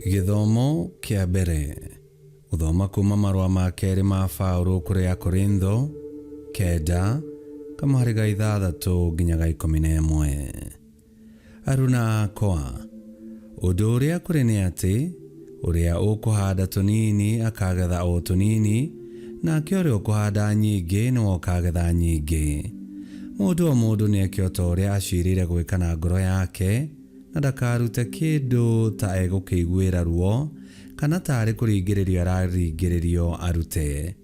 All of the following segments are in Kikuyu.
Gĩthomo kĩa mbere. Gũthoma kuma marũa ma kerĩ ma Paũlũ kũrĩ Akorintho, kenda, kamũhari ga ithathatũ nginya ga 11. Aruna akwa, ũndũ ũrĩa kũrĩ nĩ atĩ, ũrĩa ũkũhanda tũnini akagetha o tũnini, nake ũrĩa ũkũhanda nyingĩ nĩwe ũkagetha nyingĩ. Mũndũ o mũndũ nĩeke o ta ũrĩa acirĩire gwĩka na ngoro yake, na ndakarute kĩndũ ta egũkĩiguĩra ruo, kana ta arĩ kũringĩrĩrio araringĩrĩrio arute,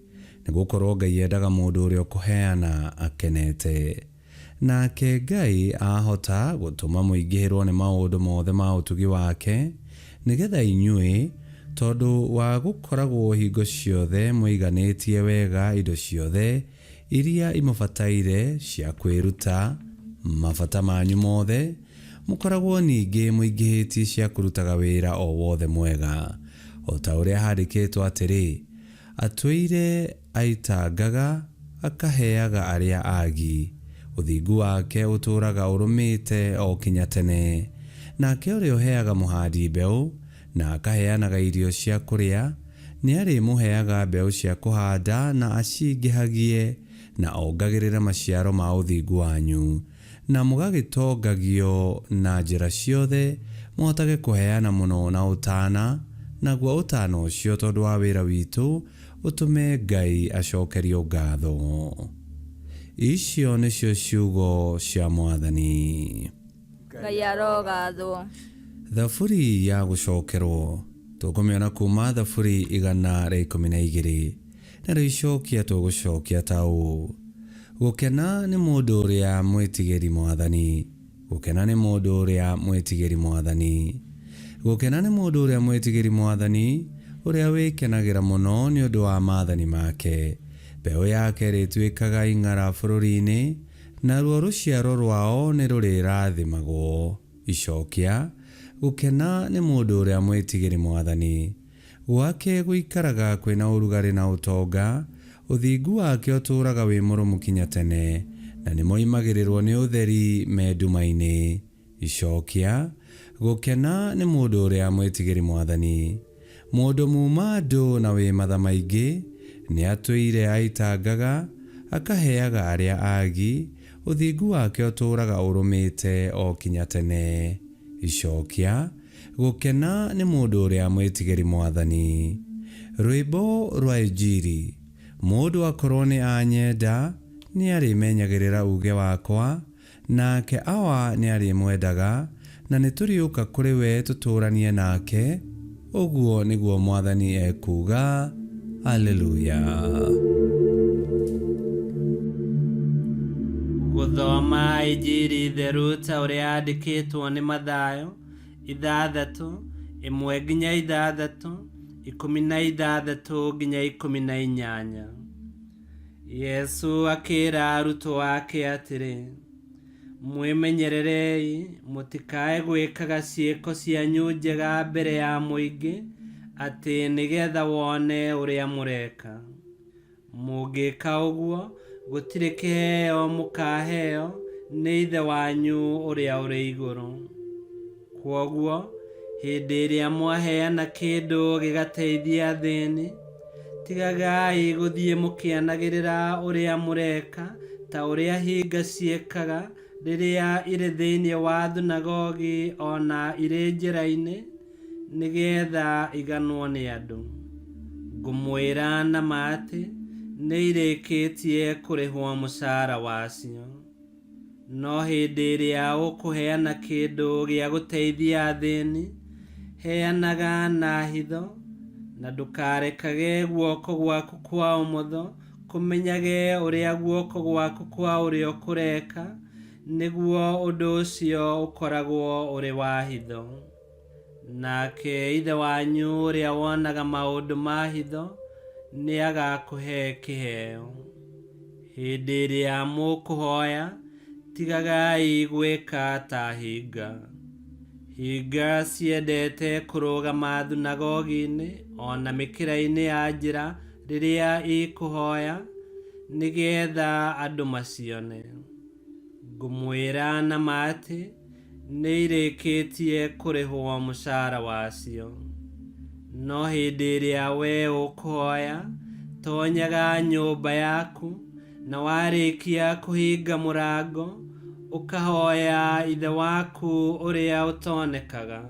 nĩgũkorwo Ngai endaga mũndũ ũrĩa ũkũheana akenete. Nake Ngai aahota gũtũma mũingĩhĩrũo nĩ maũndũ mothe ma ũtugi wake, nĩ getha inyuĩ, tondũ wa gũkoragwo hingo ciothe mwĩiganĩtie wega indo ciothe iria imũbataire cia kwĩruta mabata manyu mothe, mũkoragwo ningĩ mũingĩhĩtie cia kũrutaga wĩra o wothe mwega. O ta ũrĩa haandĩkĩtwo atĩrĩ, Atũire aitangaga akaheaga arĩa aagi, ũthingu wake ũtũũraga ũrũmĩte o kinya tene. Nake ũrĩa ũheaga mũhandi mbeũ, na akaheanaga irio cia kũrĩa, nĩarĩmũheaga mbeũ cia kũhanda na aciingĩhagie, na ongagĩrĩre maciaro ma ũthingu wanyu, na mũgagĩtongagio na njĩra ciothe, mũhotage kũheana mũno na ũtaana, naguo ũtaana ũcio tondũ wa wĩra witũ ũtũme Ngai acokerio ngatho. Icio nĩcio ciugo cia Mwathani. Ngai arogathwo. Thaburi ya gũcokerwo, tũkũmĩona kuma Thaburi 112. Narĩo icokia tũgũcokia ta ũũ, Gũkena nĩ mũndũ ũrĩa mwĩtigĩri Mwathani, gũkena nĩ mũndũ ũrĩa mwĩtigĩri Mwathani. Gũkena nĩ mũndũ ũrĩa mwĩtigĩri Mwathani, ũrĩa wĩkenagĩra mũno nĩ ũndũ wa maathani make. Mbeũ yake ĩrĩtuĩkaga ing'ara bũrũri-inĩ, naruo rũciaro rwao nĩrũrĩrathimagwo. Icokia, Gũkena nĩ mũndũ ũrĩa mwĩtigĩri Mwathani. Gwake gũikaraga kwĩ na ũrugarĩ na ũtonga, ũthingu wake ũtũũraga wĩ mũrũmu kinya tene, na nĩmoimagĩrĩrwo nĩ ũtheri me nduma-inĩ. Icokia, Gũkena nĩ mũndũ ũrĩa mwĩtigĩri Mwathani. Mũndũ muuma-andũ na wĩ matha maingĩ, nĩatũire aitangaga, akaheaga arĩa aagi, ũthingu wake ũtũũraga ũrũmĩte o kinya tene. Icokia, Gũkena nĩ mũndũ ũrĩa mwĩtigĩri Mwathani. Rwĩmbo rwa Injiri. Mũndũ akorwo nĩ anyenda, nĩarĩmenyagĩrĩra uuge wakwa, Nake Awa nĩarĩmwendaga, na nĩtũrĩũka kũrĩ we tũtũũranie nake, ũguo nĩguo Mwathani ekuuga. Aleluya. Gũthoma Injiri theru ta ũrĩa yandĩkĩtwo nĩ Mathayo, ithathatũ, ĩmwe nginya ithathatũ, 16 nginya 18. Yesũ akĩĩra arutwo ake atĩrĩ, Mwĩmenyererei mũtikae gwĩkaga ciĩko cianyu njega mbere ya mũingĩ atĩ nĩgetha wone ũrĩa mũreka. Mũngĩka ũguo, gũtirĩ kĩheo mũkaaheo nĩ Ithe wanyu ũrĩa ũrĩ igũrũ. Kwoguo, hĩndĩ ĩrĩa mwaheana kĩndũ gĩgateithie athĩni, tigagai gũthiĩ mũkĩanagĩrĩra ũrĩa mũreka ta ũrĩa hinga ciĩkaga rĩrĩa irĩ thĩinĩ wa thunagogi o na irĩ njĩra-inĩ, nĩgeetha iganwo nĩ andũ. Ngũmwĩra na ma atĩ, nĩirĩkĩtie kũrĩhwo mũcaara wacio. No hĩndĩ ĩrĩa ũkũheana kĩndũ gĩa gũteithia athĩni, heanaga na hitho, na ndũkarekage guoko gwaku kwa ũmotho kũmenyage ũrĩa guoko gwaku kwa ũrĩo kũreka, nĩguo ũndũ ũcio ũkoragwo ũrĩ wa hitho. Nake Ithe wanyu ũrĩa wonaga maũndũ ma hitho nĩagakũhe kĩheo. Hĩndĩ ĩrĩa mũkũhoya, tigagai gwĩka ta hinga. Hinga ciendete kũrũgama thunagogi-inĩ o na mĩkĩra-inĩ ya njĩra rĩrĩa ikũhoya, nĩgeetha andũ macione. Ngũmwĩra na ma atĩ, nĩirĩkĩtie kũrĩhwo mũcara wacio. No hĩndĩ ĩrĩa we ũkũhoya, tonyaga nyũmba yaku, na warĩkia kũhinga mũrango, ũkahoya Ithe waku ũrĩa ũtonekaga.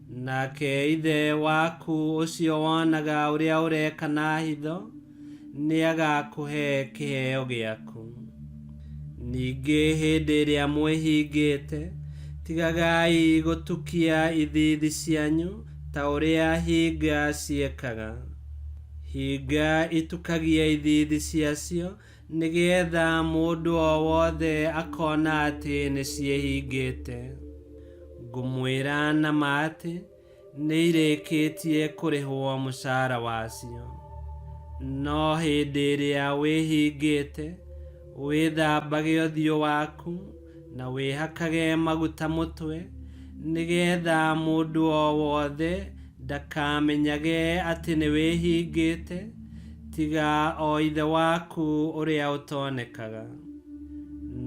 Nake Ithe waku ũcio wonaga ũrĩa ũreka na hitho, nĩagakũhe kĩheo gĩaku. Ningĩ hĩndĩ ĩrĩa mwĩhingĩte, tigagai gũtukia ithiithi cianyu ta ũrĩa hinga ciĩkaga. Hinga itukagia ithiithi ciacio nĩgetha mũndũ o wothe akona atĩ nĩciĩhingĩte. Ngũmwĩra na ma atĩ nĩirĩkĩtie kũrĩhwo mũcara wacio. No hĩndĩ ĩrĩa wĩhingĩte, wĩthambage ũthiũ waku na wĩhakage maguta mũtwe, nĩgetha mũndũ o wothe ndakamenyage atĩ nĩwĩhingĩte, tiga o Ithe waku ũrĩa ũtonekaga.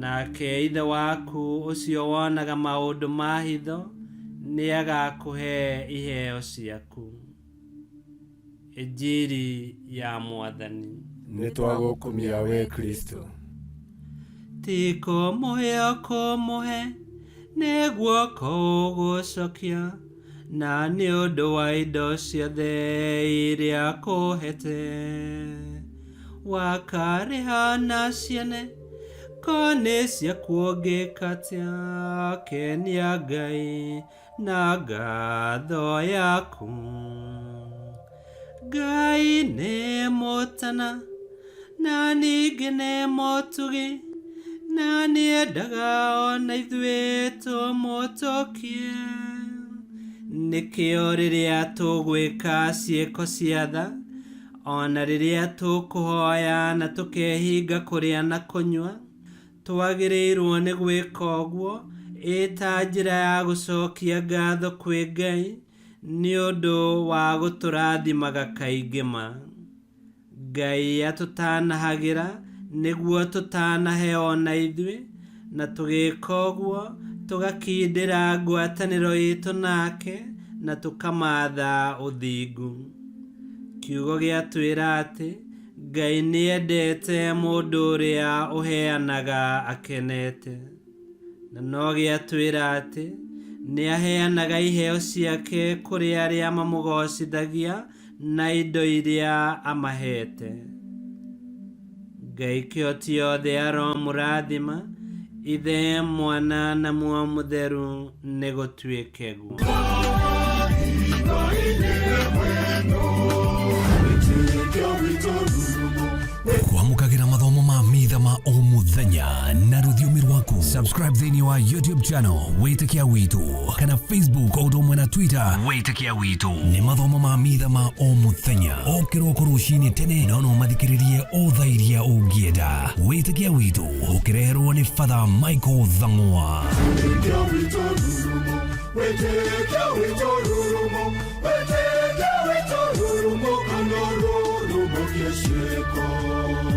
Nake Ithe waku ũcio wonaga maũndũ ma hitho nĩagakũhe iheo ciaku. Injiri ya Mwathani. Nĩtwagũkumia we Kristo. Ti kũmũhe ũkũmũhe, nĩ guoko ũgũcokia, na nĩ ũndũ wa indo ciothe iria akũhete. Wakarĩha na ciene, ko nĩ ciaku ũngĩka atĩa, kenia Ngai na ngatho yaku. Ngai nĩ mũtana, na ningĩ nĩ mũtugi, na nĩendaga ona ithuĩ tũmũtũkie. Nĩkĩo rĩrĩa tũgwĩka ciĩko cia tha, ona rĩrĩa tũkũhoya na tũkehinga kũrĩa na kũnyua, twagĩrĩirwo nĩ gwĩka ũguo ĩ ta njĩra ya gũcokia ngatho kwĩ Ngai nĩ ũndũ wa gũtũrathimaga kaingĩ ma. Ngai atũtanahagĩra nĩguo tũtanahe ona ithuĩ, na tũgĩka ũguo tũgakindĩra ngwatanĩro itũ nake na tũkamatha ũthingu. Kiugo gĩatwĩra atĩ Ngai nĩendete mũndũ ũrĩa ũheanaga akenete. Na no gĩatwĩra atĩ nĩaheanaga iheo ciake kũrĩ arĩa mamũgocithagia na indo iria amahete. Ngai kĩhoti yothe aromũrathima, Ithe, Mwana na Muoyo Mũtheru, nĩgũtuĩke guo. Kwamũkagĩra mathomo ma mitha ma o mũthenya na rũthiomi rwaku. Subscribe thĩinĩ wa YouTube channel Wĩtĩkia Witũ kana Facebook o ũndũ ũmwe na Twitter Wĩtĩkia Witũ. Nĩ mathomo ma mitha ma o mũthenya o kĩroko rũcinĩ tene, no no mathikĩrĩrie o thaa iria ũngĩenda. Wĩtĩkia Witũ ũkĩreherwo nĩ Father Michael Thang'wa. Wĩtĩkia witũ rurumo, wĩtĩkia witũ rurumo, kana rurumo kĩciĩko.